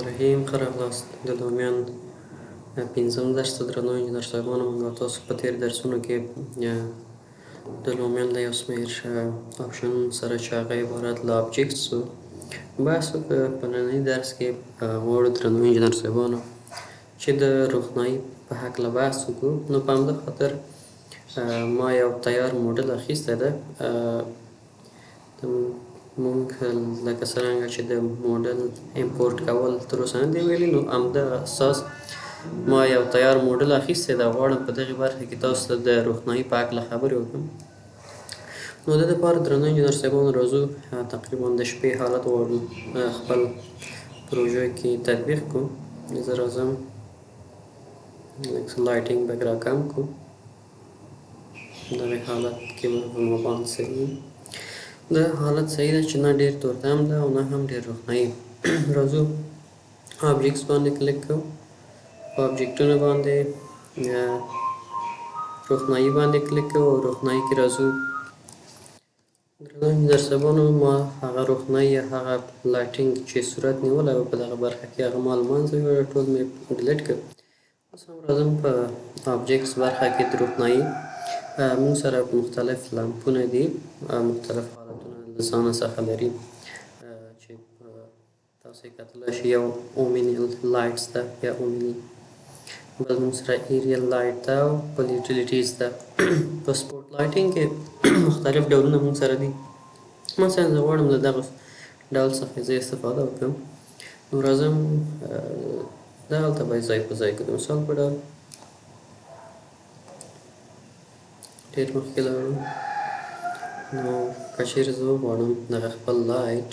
الرحیم. ښه راغلاست د لومیان پنځم درس ته درنو انجینر صاحبانو. موږ تاسو په تېر درسونو کې د لومیان له یو شمېر آپشنونو سره چې هغه عبارت له objects وو بحث وکړ. په ننني درس کې غواړو درنو انجینر صاحبانو چې د روښنایي په هکله بحث وکړو. نو په همدې خاطر ما یو تیار موډل اخیستی ده. مونږ لکه څرنګه چې د موډل import کول تر اوسه نه دی ویلي، نو همدغه اساس ما یو تیار موډل اخیستی ده. غواړم په دغې برخه کې تاسو ته د روښنایي په هکله خبرې وکړم. نو د دې لپاره درنو انجینر صاحبانو راځو تقریبا د شپې حالت غواړو خپل پروژه کې تطبیق کړو. زه راځم لږ څه lighting به راکم کړو، دغې حالت کې به په ما باندې صحیح وي. دا حالت صحیح ده چې نه ډېر تورتم ده او نه هم ډېر روښنایي. راځو objects باندې کلیک کوو، په object ونه باندې روښنایي باندې کلیک کوو او روښنایي کې راځو. درنو انجینر صاحبانو، ما هغه روښنایي یا هغه lighting چې صورت نیولی و په دغه برخه کې هغه ما له منځه یوړه، ټول مې delete کړ. اوس هم راځم په objects برخه کې د روښنایي موږ سره مختلف لمپونه دي، مختلف حالتونه له ځانه څخه لري چې تاسو یې کتلی شئ. یو omni lights ده یا omni، بل موږ سره area light ده او بل utilities ده. په spot lighting کې مختلف ډولونه موږ سره دي. مثلا زه غواړم له دغه ډول څخه زه استفاده وکړم، نو راځم دغلته به یې ځای په ځای کړو. مثال په ډول ډېر مخکې لاړو، نو که چېرې زه وغواړم دغه خپل light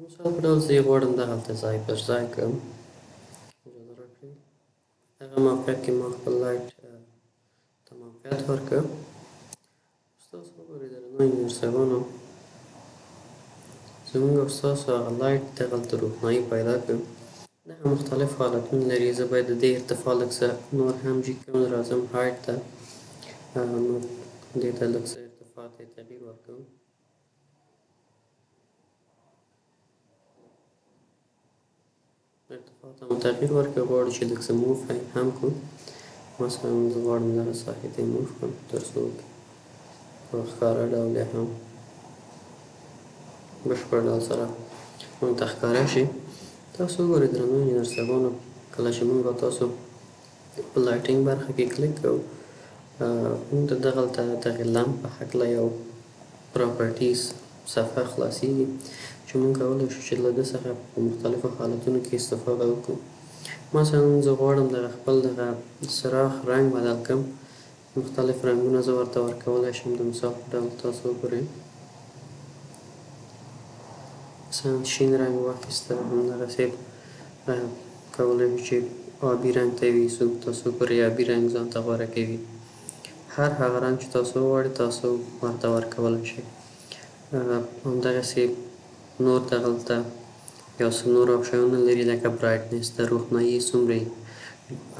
مثال په ډول زه یې غواړم دغلته ځای پر ځای کړم، اجازه راکړئ. دغه موقعیت کې ما خپل light ته موقعیت ورکړ. ستاسو وګورئ درنو انجینر صاحبانو، زموږ او ستاسو هغه light دغلته روښنایي پیدا کړ. دغه مختلف حالتونه لري. زه باید د دې ارتفاع لږ څه نور هم جګ کړم. راځم height ته، نو دې ته لږ څه ارتفاع ته یې تغییر ورکړم. ارتفاع ته مو تغییر ورکړ. غواړو چې لږ څه move هم کړو. مثلا زه غواړم دغه ساحې ته یې move کړم تر څو په ښکاره ډول یې هم بشپړ ډول سره موږ ته ښکاره شي. تاسو وګورئ درنو انجینر صاحبانو، کله چې موږ تاسو په lighting برخه کې کلیک کوو، موږ ته دغلته دغې lamp په هکله یو properties صفحه خلاصیږي چې موږ کولی شو چې له ده څخه په مختلفو حالتونو کې استفاده وکړو. مثلا زه غواړم دغه خپل دغه څراغ رنګ بدل کړم، مختلف رنګونه زه ورته ورکولی شم. د مثال په ډول تاسو وګورئ، مثلا شین رنګ واخیسته، همدغسې کولی شو چې آبي رنګ ته یې ویسو. تاسو وګورئ آبي رنګ ځان ته غوره کوي. هر هغه رنګ چې تاسو وغواړئ تاسو ورته ورکولی شئ. همدغسې نور دغلته یو څه نور آپشنونه لري لکه brightness، د روښنایي څومره یې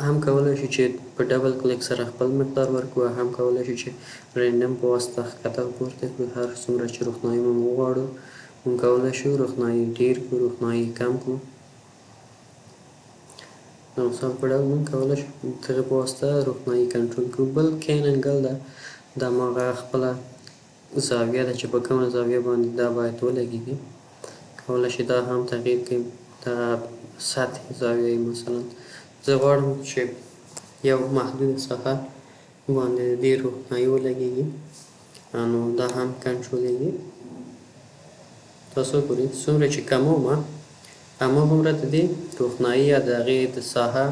هم کولی شو چې په double click سره خپل مقدار ورکړو، هم کولی شو چې random په واسطه ښکته او پورته کړو. هر څومره چې روښنایي موږ وغواړو موږ کولی شو روښنایي ډېر کړو، روښنایي کم کړو. د مثال په ډول موږ کولی شو دغې په واسطه روښنایي کنټرول کړو. بل key angle ده، دا هماغه خپله زاویه ده چې په کومه زاویه باندې دا باید ولګېږي. کولی شي دا هم تغییر کړي، دغه سطح زاویه یې. مثلا زه غواړم چې یو محدوده ساحه باندې د دې روښنایي ولګېږي، نو دا هم کنټرولېږي. تاسو وګورئ څومره چې کموم هماغومره د دې روښنایي یا د هغې د ساحه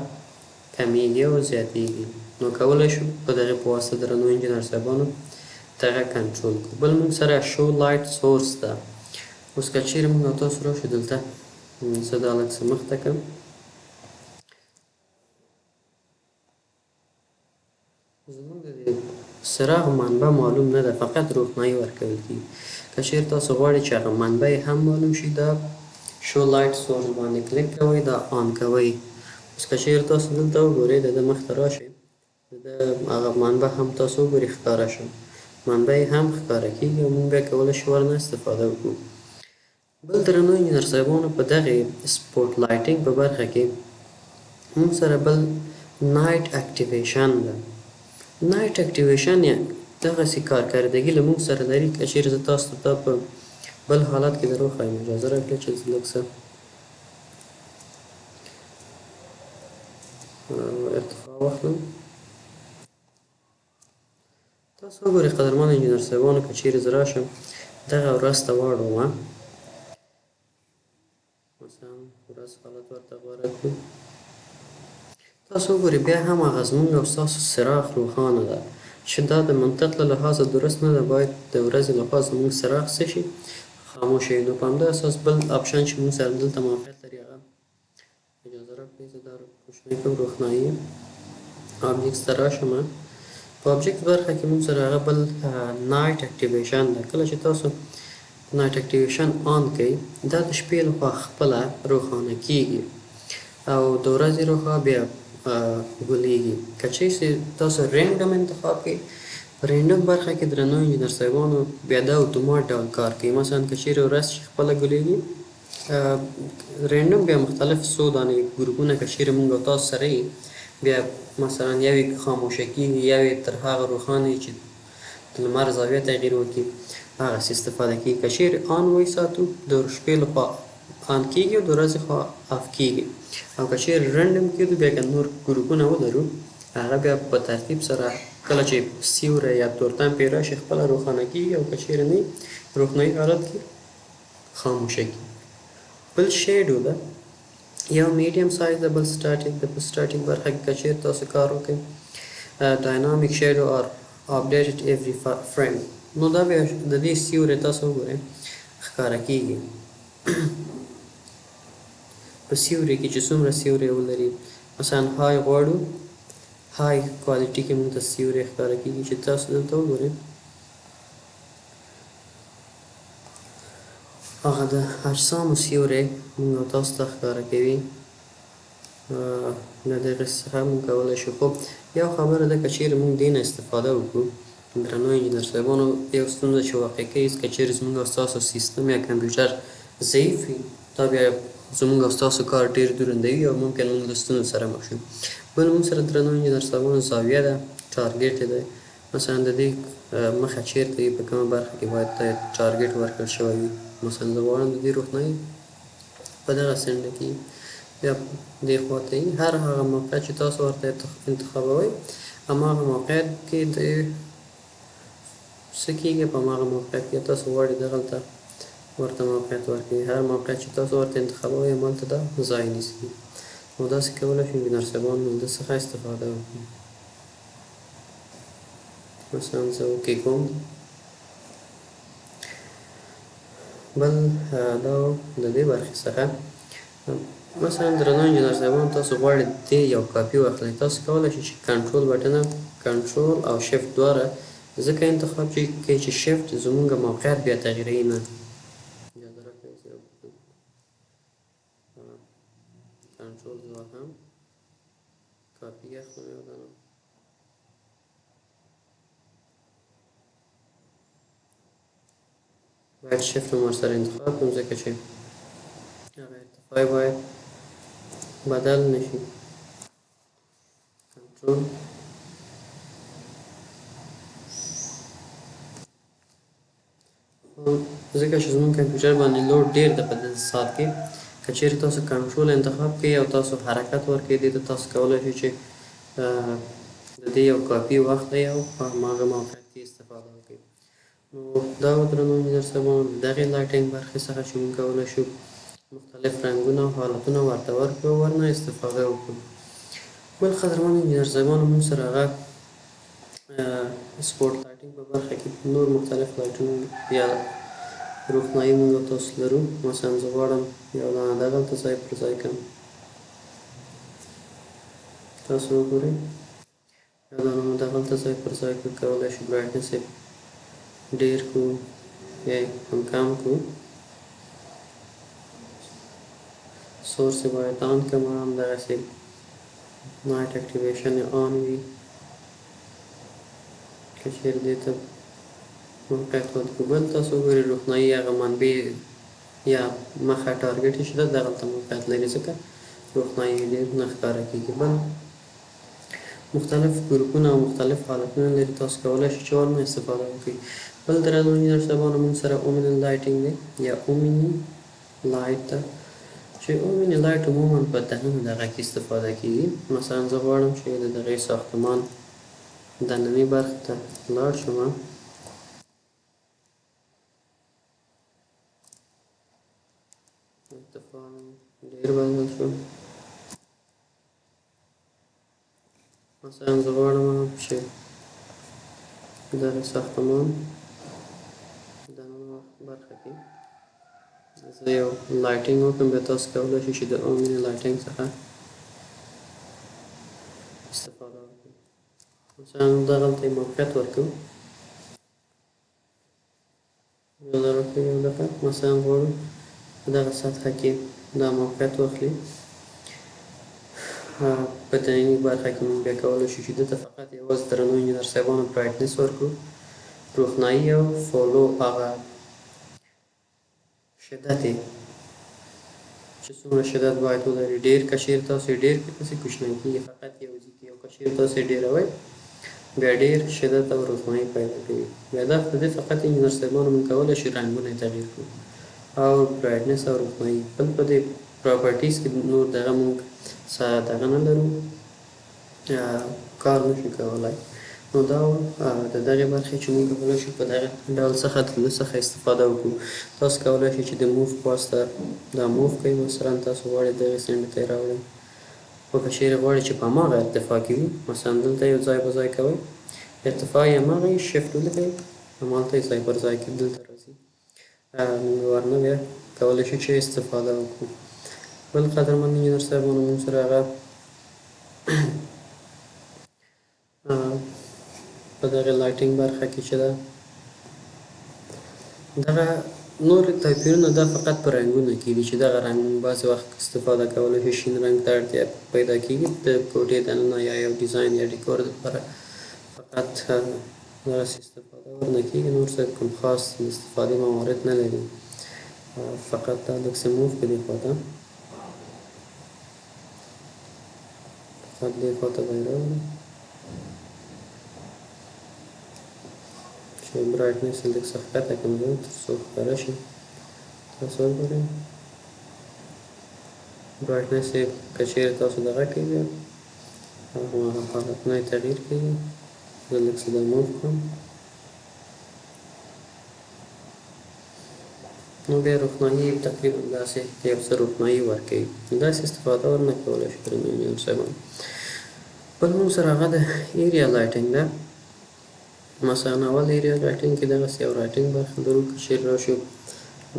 کمیږي او زیاتیږي. نو کولی شو په دغې په واسطه درنو انجینر صاحبانو دغه کنټرول کړو. بل موږ سره show light source ده. اوس که چیرې موږ او تاسو راشو دلته، زه دا لږ څه مخته کړم. زموږ د دې څراغ منبع معلوم نه ده، فقط روښنایي ورکول کیږي. که چیرې تاسو غواړئ چې هغه منبع یې هم معلوم شي، دا show light source باندې کلیک کوئ، دا on کوئ. اوس که چیرې تاسو دلته وګورئ، د ده مخته راشئ، د ده هغه منبع هم تاسو وګورئ ښکاره شو، منبع یې هم ښکاره کېږي او موږ بیا کولی شو ورنه استفاده وکړو. بل درنو انجینر صاحبانو، په دغې spot lighting په برخه کې موږ سره بل night activation ده. night activation یا دغسې کارکردګي له موږ سره لري. که چیرې زه تاسو ته دا په بل حالت کې در وښایم، اجازه راکړئ چې زه لږ څه ارتفاع واخلم. تاسو وګورئ قدرمن انجینر صاحبانو، که چیرې زه راشم دغه ورځ ته واړوم، مثلا ورځ حالت ورته غوره کړو، تاسو وګورئ بیا هم هغه زموږ او ستاسو څراغ روښانه ده، چې دا د منطق له لحاظه درست نه ده. باید د ورځې لخوا زموږ څراغ څه شي؟ خاموشه وي. نو په همدا اساس بل option چې موږ سره دلته موقعیت لري، هغه اجازه راکړئ زه دا کوچنی کړم، روښنایي object ته راشم. په object برخه کې موږ سره هغه بل night activation ده. کله چې تاسو night activation on کړئ، دا د شپې لخوا خپله روښانه کیږي او د ورځې لخوا بیا ګلېږي. که چیرې تاسو random انتخاب کړئ، په random برخه کې درنو انجینر صاحبانو بیا دا اتومات ډول کار کوي. مثلا که چیرې ورځ چې خپله ګلېږي، random بیا مختلف څو دانې ګروپونه که چیرې موږ او تاسو سره یي، بیا مثلا یو یې خاموشه کېږي، یو یې تر هغه روښانه وي چې د لمر زاویه تغییر وکړي، هغسې استفاده کېږي. که چیرې on وساتو، د شپې لخوا on کېږي او د ورځې خوا off کېږي، او که چیرې random کېدو بیا که نور ګروپونه ولرو، هغه بیا په ترتیب سره کله چې سیوری یا تورتم پرې راشي خپله روښانه کېږي، او که چیرې نه روښنایي حالت کې خاموشه کېږي. بل shadow ده، یو medium size ده، بل ستاتیک ده. په ستاتیک برخه کې که چیرې تاسو کار وکړئ، dynamic shadow are updated every frame، نو دا بیا د دې سیوری تاسو وګورئ ښکاره کېږي. په سیوري کې چې څومره سیوری ولري، مثلا high غواړو، high quality کې موږ ته سیوری ښکاره کېږي، چې تاسو دلته وګورئ هغه د اجسامو سیوری موږ او تاسو ته ښکاره کوي. له دغې څخه موږ کولی شو. خو یو خبره ده، که چیرې موږ دې نه استفاده وکړو درنو انجینر صاحبانو، یو ستونزه چې واقع کوي، که چیرې زموږ او ستاسو سیستم یا کمپیوټر ضعیف وي، دا بیا زموږ او ستاسو کار ډېر دروندوي او ممکن موږ له ستونزو سره مخ شو. بل موږ سره درنو انجینر صاحبانو زاویه ده، target ده. مثلا د دې مخه چیرته وي، په کومه برخه کې باید target ورکړل شوی وي. مثلا زه غواړم د دې روښنایي په دغه څنډه کې یا دې خوا ته وي. هر هغه موقع چې تاسو ورته انتخابوئ، هماغه موقعیت کې د څه کېږي، په هماغه موقعیت کې تاسو غواړئ دغلته ورته موقعیت ورکړئ. هر موقعیت چې تاسو ورته انتخابوئ، همالته دا ځای نیسي. نو داسې کولی شو انجینر صاحبان له ده څخه استفاده وکړو. مثلا زه okay کوم. بل دا د دې برخې څخه مثلا درنو انجینر صاحبان تاسو غواړئ دې یو کاپي واخلئ، تاسو کولی شئ چې کنټرول بټنه، کنټرول او شفت دواړه ځکه انتخاب کړئ چې شفت زموږ موقعیت بیا تغییروي نه. اجازه راکړئ زه یو کنټرول زه وهم، کاپي اخلم یو دانه. باید شفت هم ورسره انتخاب کړم، ځکه چې هغه ارتفاع باید بدل نشي. کنټرول ځکه چې زموږ کمپیوټر باندې load ډېر ده په دې ساعت کې، که چیرې تاسو کنټرول انتخاب کړئ او تاسو حرکت ورکړئ دې ته، تاسو کولی شئ چې د دې یو کاپي واخلئ او په هماغه موقعیت کې استفاده وکړئ. نو دا و درنو انجینر صاحبانو د دغې lighting برخې څخه چې موږ کولی شو مختلف رنګونه او حالتونه ورته ورکړو او ورنه استفاده وکړو. بل قدرمن انجینر صاحبانو موږ سره هغه spot lighting په برخه کې نور مختلف لایټونه یا روښنایي موږ تاسو لرو. مثلا زه غواړم یو دانه دغلته ځای پر ځای کړم، تاسو وګورئ یو دانه مو دغلته ځای پر ځای کړو. کولی شو brightness یې ډېر کړو یا یې هم کم کړو. source یې باید on کړم، همدغسې night activation یې on وي. که چېرې دې ته موقعیت ورکړو، بل تاسو وګورئ روښنایي هغه منبع یا مخه target یې چې ده دغلته موقعیت لري، ځکه روښنایي ډېر نه ښکاره کېږي. بل مختلف ګروپونه او مختلف حالتونه لري، تاسو کولی شئ چې ورنه استفاده وکړئ. بل درنو انجینر صاحبانو موږ سره omni lighting دی یا omni light ده، چې omni light عموما په دننه دغه کې استفاده کېږي. مثلا زه غواړم چې د دغې ساختمان دننې برخې ته لاړ شم، ارتفاع ډېر بدل شو. مثلا زه غواړم چې دغه ساختمان دننه برخه کې زه یو lighting وکړم، بیا تاسو کولی شئ چې د omni lighting څخه استفاده وکړئ. مثلا دغلته یې موقعیت ورکړو، اجازه راکړئ یو دقیقه. مثلا غواړو په دغه سطحه کې دا موقعیت واخلي، په دننۍ برخه کې موږ بیا کولی شو چې دلته فقط یوازې درنو انجینر صاحبانو brightness ورکړو، روښنایي او follow هغه شدت یې چې څومره شدت باید ولري. ډېر که چېرې تاسو یې ډېر کړئ پسې کوچنی کېږي، فقط یو ځای کې، او که چېرې تاسو یې ډېروئ بیا ډېر شدت او روښنایي پیدا کوي. بیا دا د دې فقط انجینر صاحبانو موږ کولی شو رنګونه یې تغییر کړو او brightness او روښنایي. بل په دې properties کې نور دغه موږ څه دغه نه لرو، کار نشو کولی. نو دا د دغې برخې چې موږ کولی شو په دغه ډول څخه د ده څخه استفاده وکړو. تاسو کولی شئ چې د move په واسطه دا move کوئ. مثلا تاسو غواړئ دغې څنډې ته یې راوړئ، خو که چېرې غواړئ چې په هماغه ارتفاع کې وي، مثلا دلته یو ځای په ځای کوئ، ارتفاع یې هماغه وي، shift ولیکئ، همالته یې ځای پر ځای کې دلته راځي. موږ ورنه بیا کولی شو چې استفاده وکړو. بل قدرمن انجینر صاحبانو موږ سره هغه په دغې lighting برخه کې چې ده دغه نور توپیرونه دا فقط په رنګونو کې دي، چې دغه رنګ موږ بعضې وخت استفاده کولی شو. شین رنګ ته اړتیا پیدا کېږي د کوټې دننه یا یو design یا decor لپاره، فقط دغسې استفاده ورنه کېږي. نور څه کوم خاص د استفادې موارد نه لري، فقط دا لږ څه move کړي دې خواته، فقط دې خواته به یې راوړو چې brightness یې لږ څه ښکته کړم زه تر څو ښکاره شي. تاسو وګورئ brightness یې که چېرې تاسو دغه کوئ بیا هماغه حالتونه یې تغییر کوي. زه لږ څه دا move کړم، نو بیا روښنایي تقریبا داسې یو څه روښنایي ورکوي. داسې استفاده ورنه کولی شو درنو انجینر صاحبانو. بل موږ سره هغه د area lighting ده. مثلا اول area lighting کې دغسې یو lighting برخه لرو، که چېرې راشو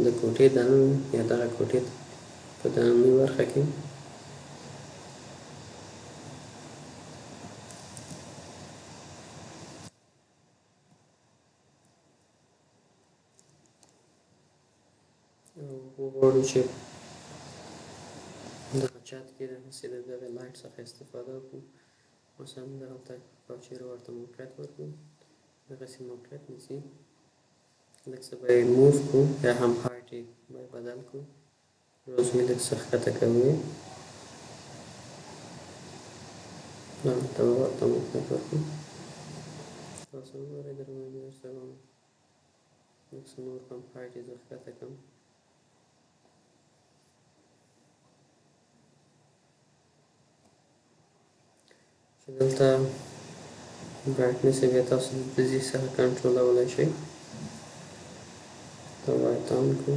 د کوټې دننه یا دغه کوټې په دننۍ برخه کې وغواړو چې دغه چت کې دغسې د دغې light څخه استفاده وکړو. مثلا دغلته که چېرې ورته موقعیت ورکړو، دغسې موقعیت نیسي، لږ څه به یې move کړو یا هم height یې به یې بدل کړو، روزمې لږ څه ښکته کوو، دغلته به ورته موقعیت ورکړو. تاسو وګورئ درنو انجینر صاحبانو، لږ څه نور هم height یې زه ښکته کړم. چې دلته brightness یې بیا تاسو د دې څخه کنټرولولی شئ. دا باید on کړو،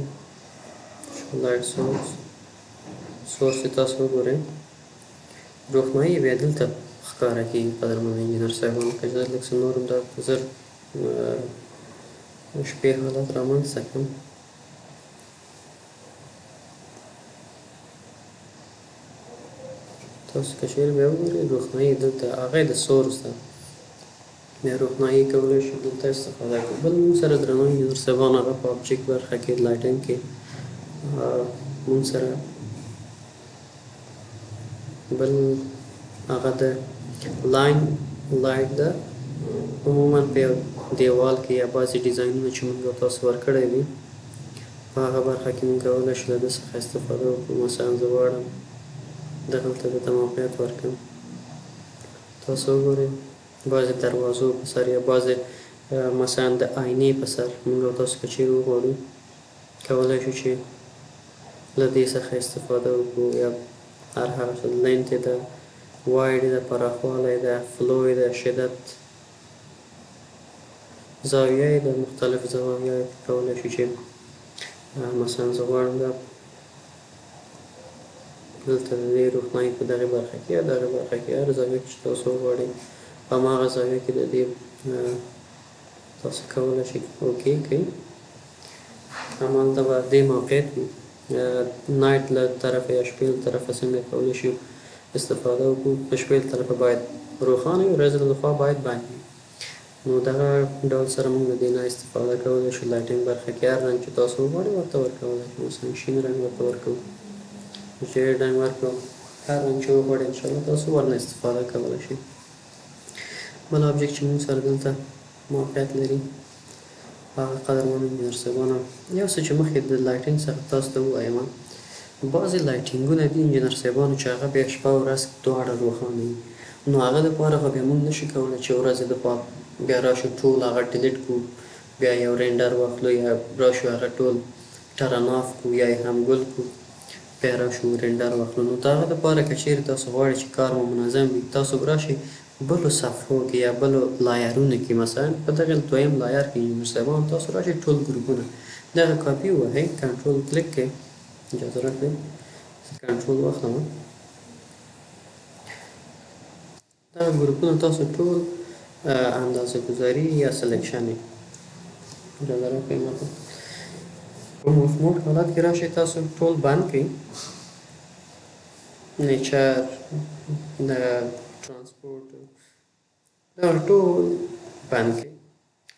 light source، source یې تاسو وګورئ، روښنایي بیا دلته ښکاره کېږي. قدرمن انجینر صاحبانو، که زه لږ څه نور هم دا زر شپې حالت رامنځته کړم، تاسو که چېرې بیا وګورئ روښنایي دلته هغه د source ده، بیا روښنایي کولی شو دلته استفاده کړو. بل موږ سره درنو انجینر صاحبانو هغه په object برخه کې lighting کې موږ سره بل هغه د line light ده. عموما په یو دیوال کې یا بعضې ډیزاینونه چې موږ تاسو ورکړی وي په هغه برخه کې موږ کولی شو له ده څخه استفاده وکړو. مثلا زه غواړم دغلته ده ته موقعیت ورکړم. تاسو وګورئ بعضې دروازو په سر یا بعضې مثلا د آینې په سر موږ او تاسو که چیرې وغواړو کولی شو چې له دې څخه استفاده وکړو. یا هر هغه څه length یې ده، wide یې ده، پراخوالی ده، flow یې ده، شدت، زاویه یې ده، مختلف زاویه یې کولی شو چې مثلا زه غواړم دا دلته د دې روښنایي په دغې برخه کې یا دغې برخه کې هر زاویه کې چې تاسو وغواړئ په هماغه زاویه کې د دې تاسو کولی شئ okay کړئ. همالته به دې موقعیت وي. night له طرفه یا شپې له طرفه څنګه کولی شو استفاده وکړو. د شپې له طرفه باید روښانه وي، ورځې له خوا باید بند وي. نو دغه ډول سره موږ د دې نه استفاده کولی شو. lighting برخه کې هر رنګ چې تاسو وغواړئ ورته ورکولی شو. مثلا شین رنګ ورته ورکوو، ژیړ رنګ ورکړو، هر رنګ چې وغواړئ انشاءالله تاسو ورنه استفاده کولی شئ. بل object چې موږ سره دلته موقعیت لري هغه قدرمن انجنیر صاحبانو، یو څه چې مخکې د lighting څخه تاسو ته ووایم، بعضې lighting ونه دي انجنیر صاحبانو چې هغه بیا شپه ورځ دواړه روښانه وي. نو هغه دپاره خو بیا موږ نشو کولی چې ورځې دخوا بیا راشو ټول هغه delete کړو، بیا یو render واخلو یا راشو هغه ټول turn off کړو یا یې هم ګل کړو بیا راشو render واخلو. نو د هغه دپاره که چیرې تاسو غواړئ چې کار مو منظم وي، تاسو به راشئ بلو صفحو کې یا بلو layer ونو کې، مثلا په دغه دویم layer کې انجنیر صاحبان تاسو راشئ ټول ګروپونه دغه کاپي ووهئ، control click کړئ، اجازه راکړئ کنټرول واخلم. دغه ګروپونه تاسو ټول اندازه ګذاري یا selection یې اجازه راکړئ ماته په morph mode حالت کې راشئ، تاسو ټول بند کړئ، nature دغه transport دغه ټول بند کړئ.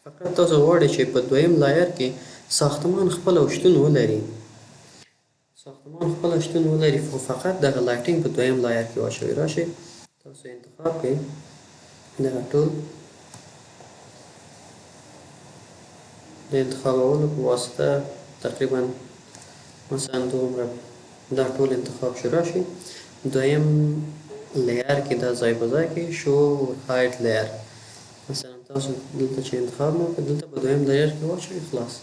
فقط تاسو غواړئ چې په دویم layer کې ساختمان خپله شتون ولري، ساختمان خپله شتون ولري، خو فقط دغه lighting په دویم layer کې واچوئ. راشئ تاسو انتخاب کړئ دغه ټول، د انتخابولو په واسطه تقریبا مثلا دومره دا ټول انتخاب شو. راشئ دویم layer کې دا ځای په ځای کې show hide layer، مثلا تاسو دلته چې انتخاب مو وکړ دلته په دویم layer کې واچوئ، خلاص.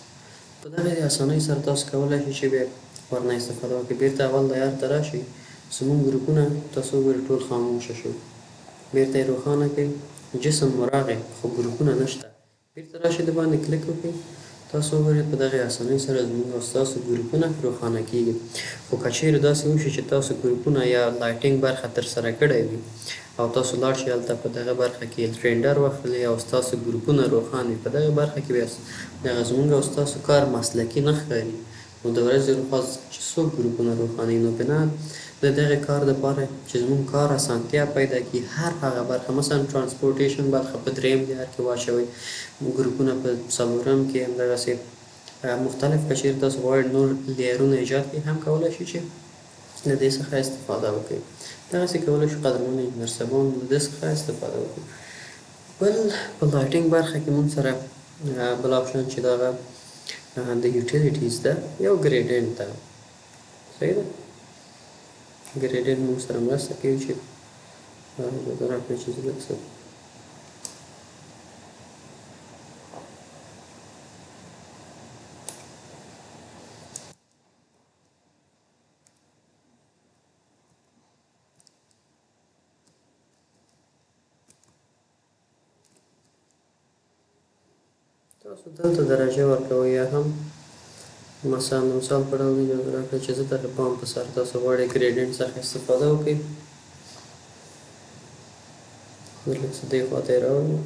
په دغې اسانۍ سره تاسو کولی شئ چې بیا ورنه استفاده وکړئ. بیرته اول layer ته راشئ، زموږ ګروپونه تاسو وګورئ ټول خاموشه شو، بیرته یې روښانه کړئ، جسم مو راغی خو ګروپونه نشته، بیرته راشئ د باندې کلیک وکړئ، تاسو وګورئ په دغې اسانۍ سره زموږ او ستاسو ګروپونه روښانه کیږي. خو که چیرې داسې وشي چې تاسو ګروپونه یا lighting برخه ترسره کړی وي او تاسو لاړ شئ هلته په دغه برخه کې render واخلئ او ستاسو ګروپونه روښانه وي، په دغه برخه کې بیا دغه زموږ او ستاسو کار مسلکي نه ښکاري. نو د ورځې لخوا چې څوک ګروپونه روښانه وي، نو بنا د دغه کار دپاره چې زموږ کار اسانتیا پیدا کړي، هر هغه برخه مثلا transportation برخه په دریم layer کې واچوئ، ګروپونه په څلورم کې، همدغسې مختلف که چیرې تاسو غواړئ نور layer ونه ایجاد کړئ هم کولی شئ چې له دې څخه استفاده وکړئ. دغسې کولی شو قدرمن انجنیر صاحبان له دې څخه استفاده وکړو. بل په lighting برخه کې مونږ سره بل option چې دغه د utilities ده، یو gradient ده، صحیح ده. gradient مونږ سره مرسته کوي چې اجازه راکړئ چې زه لږ څه تاسو دلته درجه ورکوئ، یا هم مثلا د مثال په ډول اجازه راکړئ چې زه دغه بام په سر تاسو غواړئ gradient څخه استفاده وکړئ، زه لږ څه دې خوا ته یې راوړم.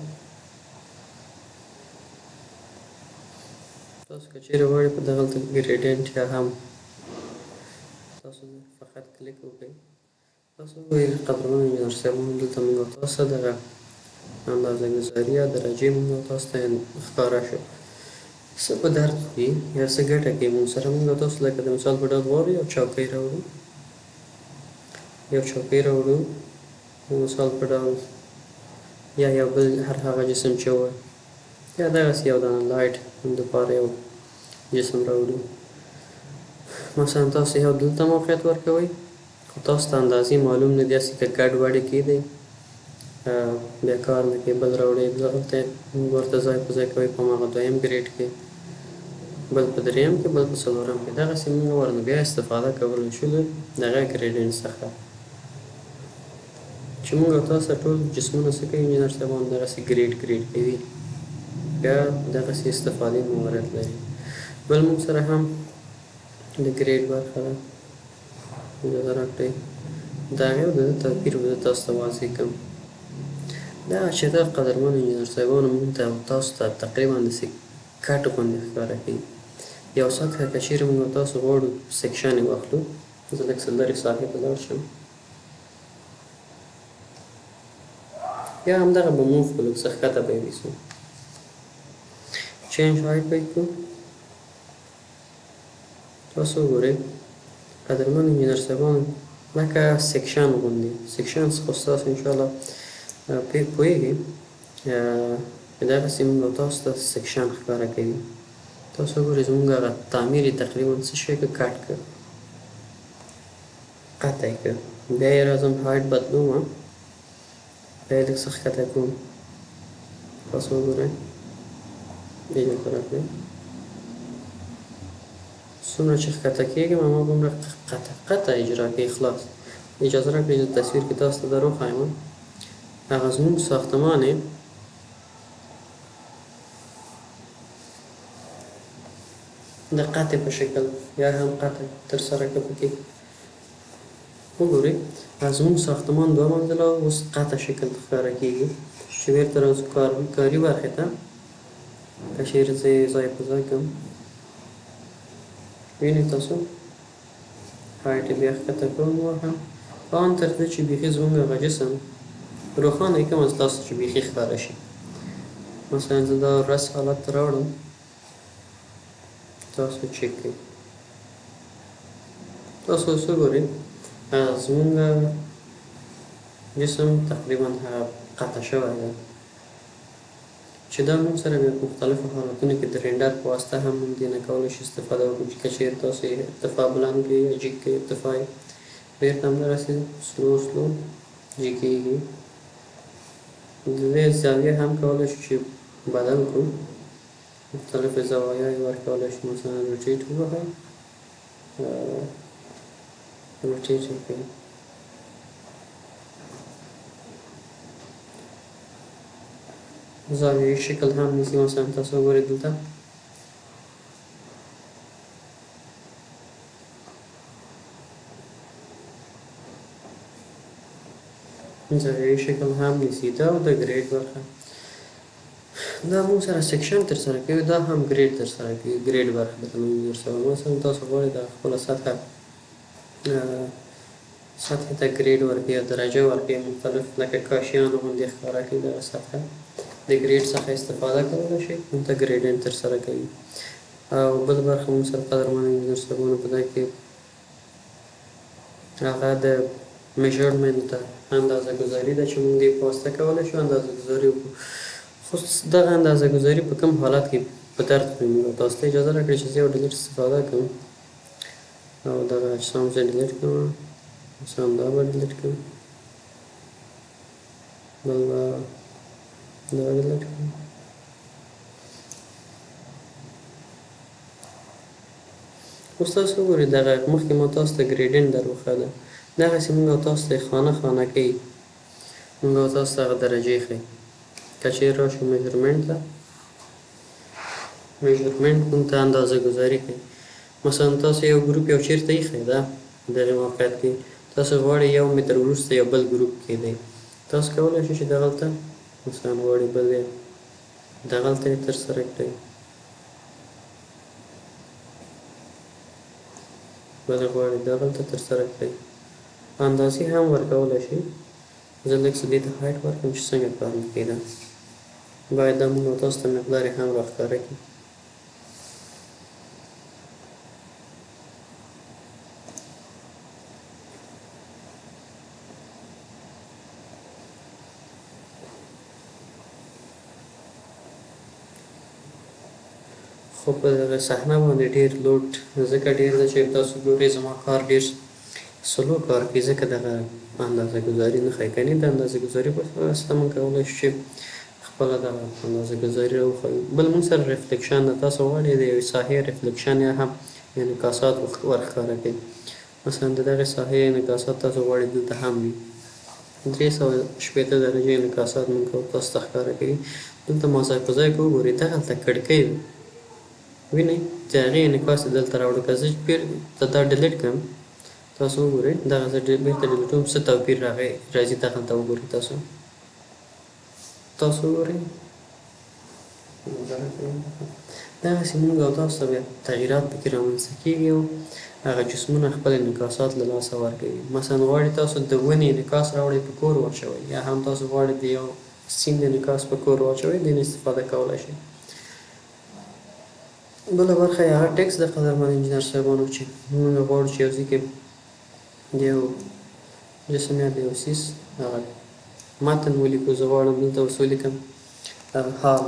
تاسو که چیرې غواړئ په دغلته gradient یا هم تاسو فقط کلیک وکړئ، تاسو وګورئ قدرمن انجنیر صاحبانو دلته موږ تاسو دغه اندازه ګذاري یا درجې موږ تاسو ته ښکاره شو. څه په درد خوري یا څه ګټه کوي موږ سره؟ موږ تاسو لکه د مثال په ډول غواړو یو چوکۍ راوړو، یو چوکۍ راوړو، مثال په ډول یا یو بل هر هغه جسم چې وه، یا دغسې یو دانه light دپاره یو جسم راوړو. مثلا تاسو یو دلته موقعیت ورکوئ، خو تاسو ته اندازې معلوم نه دي، هسې که ګډ وډې کېدی بیا کار نه کوي. بل راوړئ، دغلته ورته ځای په ځای کوئ په هماغه دویم grade کې، بل په دریم کې، بل په څلورم کې. دغسې موږ ورنه بیا استفاده کولی شو له دغه gradient څخه چې موږ او تاسو ټول جسمونه څه کوي انجینر صاحبان، دغسې grade grade کوي، بیا دغسې استفادې موارد لري. بل موږ سره هم د grade برخه ده، اجازه راکړئ د هغې او د ده توپیر به زه تاسو ته واضح کړم. دا چې دا قدرمن انجینر صاحبانو موږ ته او تاسو ته تقریبا داسې cut غوندې ښکاره کوي. یو سطحه که چېرې موږ او تاسو غواړو section یې واخلو، زه لږ څه لرې ساحې ته لاړ شم، یا همدغه به move کړو، لږ څه ښکته به یې ویسو، change height به یې کړو. تاسو وګورئ قدرمن انجینر صاحبانو، لکه section غوندې، section څخه ستاسو انشاءالله پوهېږئ، دغسې موږ او تاسو ته section ښکاره کوي. تاسو وګورئ زموږ هغه تعمیر یې تقریبا څه شی که cut کړ، قطع یې کړ. بیا یې راځم height بدلوم، بیا یې لږ څه ښکته کوم. تاسو وګورئ، اجازه راکړئ، څومره چې ښکته کېږم هماغومره قطع قطع اجرا کوي. خلاص، اجازه راکړئ چې تصویر کې تاسو ته در وښایم هغه زموږ ساختمان یې د قطع په شکل یا هم قطع ترسره کړه پکې. وګورئ زموږ ساختمان دوه منزله اوس قطع شکل ښکاره کېږي. چې بېرته راځو کاري برخې ته، که چېرې زه یې ځای په ځای کړم، وینئ تاسو height یې بیا ښکته کوم وهم، آن تر دې چې بیخي زموږ هغه جسم روښانه یې کړم تاسو چې بیخي ښکاره شي. مثلا زه دا رس حالت ته راوړم، تاسو چک کړئ. تاسو اوس وګورئ زموږ جسم تقریبا هغه قطع شوی دی، چې دا موږ سره بیا په مختلفو حالتونو کې د render په واسطه هم موږ دې نه کولی شو استفاده وکړو، چې که چېرې تاسو یې ارتفاع بلند کړئ یا جګ کړئ ارتفاع یې، بېرته همدغسې slow slow جګېږي. د دې زاویه هم کولی شو چې بدل کړو، مختلفې زوایای یې ورکولی شو. مثلا rotate ووهئ، rotate یې کړئ. زاویوي شکل هم نیسي. مثلا تاسو وګورئ دلته زاویوي شکل هم نیسي. دا د grade برخه، دا موږ سره section ترسره کوي، دا هم grade ترسره کوي، grade برخه ده موږ سره. مثلا تاسو غواړئ دا خپله سطحه سطحې ته grade ورکوي یا درجه ورکوي، مختلف لکه کاشیانو غوندې ښکاره کوي. دغه سطحه د grade څخه استفاده کولی شئ، موږ ته gradient ترسره کوي. او بل برخه موږ سره قدرمن انجینر صاحبانو په دې کې هغه د measurement ته اندازه ګذاري ده چې موږ دې په واسطه کولی شو اندازه ګذاري وکړو. خو دغه اندازه ګذاري په کوم حالت کې په درد خوري؟ موږ تاسو ته اجازه راکړئ چې زه یو delete استفاده کوم او دغه اجسام زه delete کوم. مثلا دا به delete کوم، بل به دا delete کوم. اوس تاسو وګورئ دغه مخکې ما تاسو ته gradient در وښوده، دغسې موږ او تاسو ته یې خانه خانه کوي، موږ او تاسو ته هغه درجې ښیي. که چېرې راشو measurement ته، measurement موږ ته اندازه ګذاري کوي. مثلا تاسو یو ګروپ یو چېرته ایښی ده دغې موقعیت کې، تاسو غواړئ یو متر وروسته یو بل ګروپ کېدی، تاسو کولی شئ چې دغلته مثلا غواړئ بل یې دغلته یې ترسره کړئ، بل غواړئ دغلته ترسره کړئ. اندازې هم ورکولی شئ. زه لږ څه دې ته height ورکړم چې څنګه کار نه کېده، باید دا موږ تاسو ته مقدار یې هم راښکاره کړي. خو په دغه صحنه باندې ډېر load ځکه ډېر ده چې تاسو ګورئ زما کار ډېر slow کار کوي، ځکه دغه اندازه ګذاري نه ښایي. کني د اندازه ګذاري په واسطه موږ کولی شو چې خپله دغه اندازه ګذاري راوښیو. بل موږ سره reflection ده، تاسو غواړئ د یوې ساحې reflection یا هم انعکاسات ورښکاره کړئ. مثلا د دغې ساحې انعکاسات تاسو غواړئ دلته هم وي، 360 درجې انعکاسات موږ تاسو ته ښکاره کوي. دلته ما ځای په ځای که وګورئ دغلته کړکۍ ده، وینئ د هغې انعکاس یې دلته راوړو. که زه بېرته دا delete کړم، تاسو وګورئ دغه زه بېرته delete وم، څه توپیر راغی راځي دغلته وګورئ. تاسو وګورئ دغسې موږ او تاسو ته بیا تغییرات پکې رامنځته کېږي او هغه جسمونه خپل انعکاسات له لاسه ورکوي. مثلا غواړئ تاسو د ونې انعکاس راوړئ په کور واچوئ، یا هم تاسو غواړئ د یو سیند انعکاس په کور واچوئ، دې نه استفاده کولی شئ. بله برخه یې هغه text ده قدرمن انجینر صاحبانو، چې موږ غواړو چې یو ځای کې د یو جسم یا د یو څیز هغه متن ولیکو. زه غواړم دلته اوس ولیکم حال.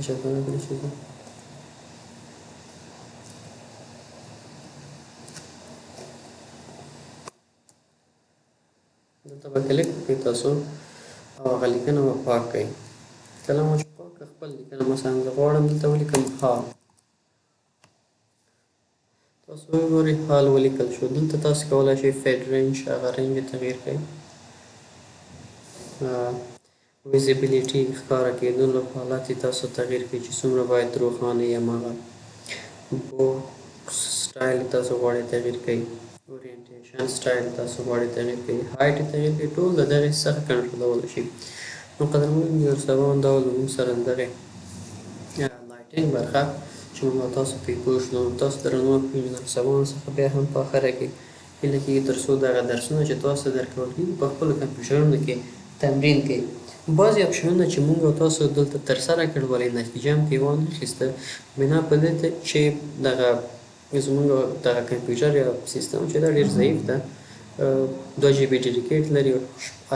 اجازه راکړئ چې زه دلته به کلیک وکړئ تاسو او هغه لیکنه به پاک کړئ. کله مو چې پاک کړه خپل لیکنه، مثلا زه غواړم دلته ولیکم حال، تاسو وګورئ حال ولیکل شو. دلته تاسو کولی شئ fade range، هغه range تغییر کړئ، visibility ښکاره کېدلو حالت یې تاسو تغییر کړئ چې څومره باید روښانه وي، هماغه box style تاسو غواړئ تغییر کړئ، orientation style تاسو غواړئ تغییر کړئ، height یې تغییر کړئ، ټول د دغې څخه کنټرولولی شئ. نو قدرمن انجینر صاحبان، دا له موږ سره د دغې lighting برخه چې موږ تاسو پرې پوه شو. تاسو درنو انجینر صاحبانو څخه بیا هم په اخره کې هیله کېږي تر څو دغه درسونه چې تاسو ته درکول کېږي په خپلو کمپیوټرونو کې تمرین کړئ. بعضې option ونه چې موږ او تاسو دلته ترسره کړ ولې نتیجه هم ترې وانخیسته، بنا په دې چې دغه زموږ دغه کمپیوټر یا سیستم چې دا ډېر ضعیف ده، 2 GB dedicate لري او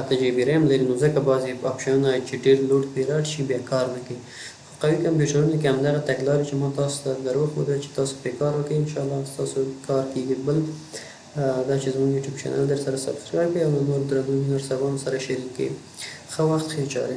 8 GB RAM لري، نو ځکه بعضې option ونه چې ډېر load پرې راټ شي بیا کار نه کوي. خو قوي کمپیوټرونو کې همدغه تګلارې چې ما تاسو ته در وښوده چې تاسو پرې کار وکړئ، انشاءالله ستاسو کار کېږي. بل دا چې زموږ YouTube channel در سره subscribe کړئ او له نورو درنو انجینر صاحبانو سره شریک کړئ. ښه وخت، ښې چارې.